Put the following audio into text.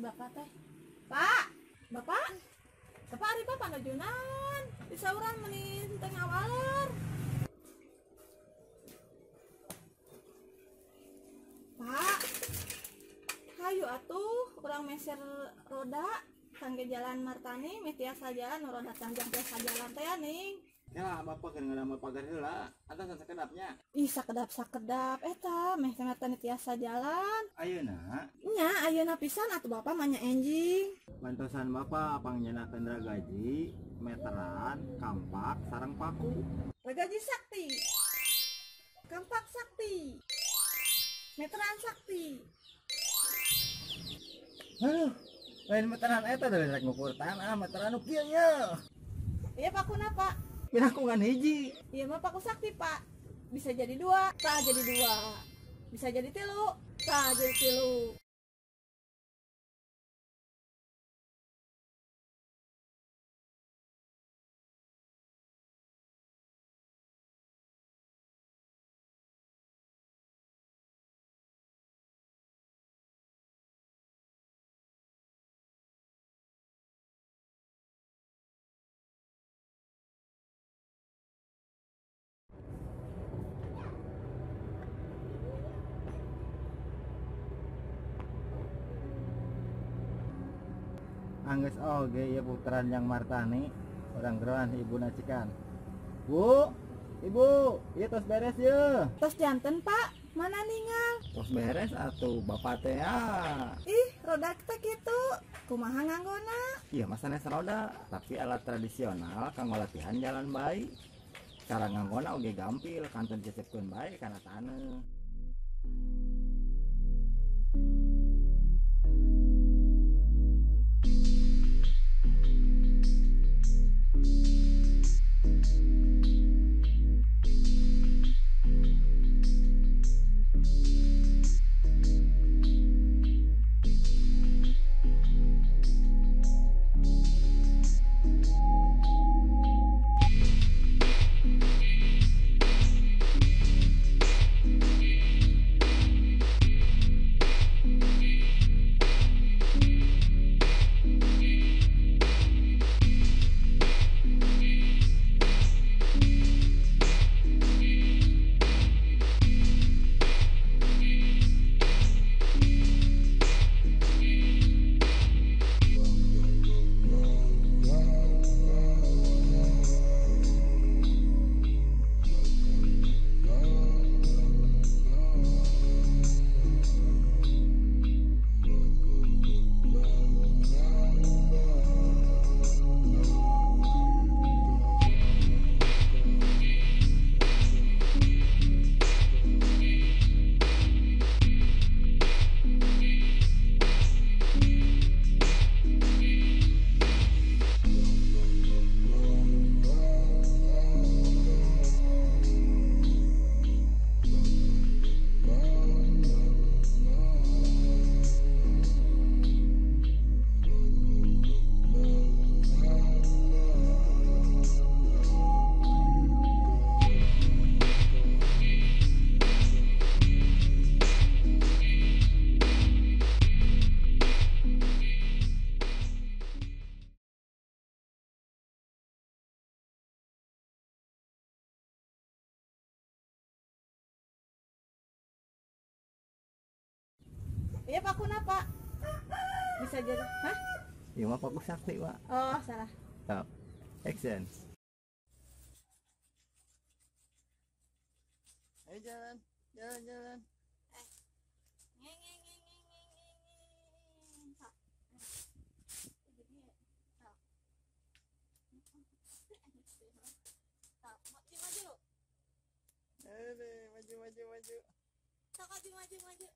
Bapak teh. Pak, Bapak. Bapak ari Bapak panujunan. Disauran meni teu ngawaler. Pak. Hayu atuh urang meser roda kangge jalan Martani meh tiasa jalan roda tanjang tiasa jalan teh ning. Ya, Bapak keur ngadamel pagar heula, antos sakedapnya. Ih, sakedap-sakedap eta meh teh Martani tiasa jalan. Ayeuna? Nya, ayeuna pisan atuh Bapak mah nya enjing. Bantosan Bapak pangnyanakeun ragaji, meteran, kampak, sareng paku. Ragaji sakti. Kampak sakti. Meteran sakti. Aduh, lain meteran eta da rek ngukur tanah, meteran nu kieu nya. Iya pakuna, Pak. Piraku ngan hiji. Iya mah paku sakti, Pak. Bisa jadi dua, tak jadi dua. Bisa jadi tilu, tak jadi tilu. Angges oge ieu putaran yang Martani orang geroan ibu nacikan. Bu, ibu, ieu tos beres ye. Tos janten, Pak. Mana ningal? Tos beres atuh bapak teh ya. Ih, roda teh kitu. Kumaha nganggona? Iya, mah sanes roda, tapi alat tradisional kanggo latihan jalan bae. Cara nganggona oge gampil, kantun cecepkeun bae kana taneuh. Iya pakuna, Pak. Bisa jadi, hah? Iya mah paku sakti, Pak. Oh, salah. Stop. Action. Ayo jalan, jalan, jalan. Maju, maju, maju. Maju, maju, maju.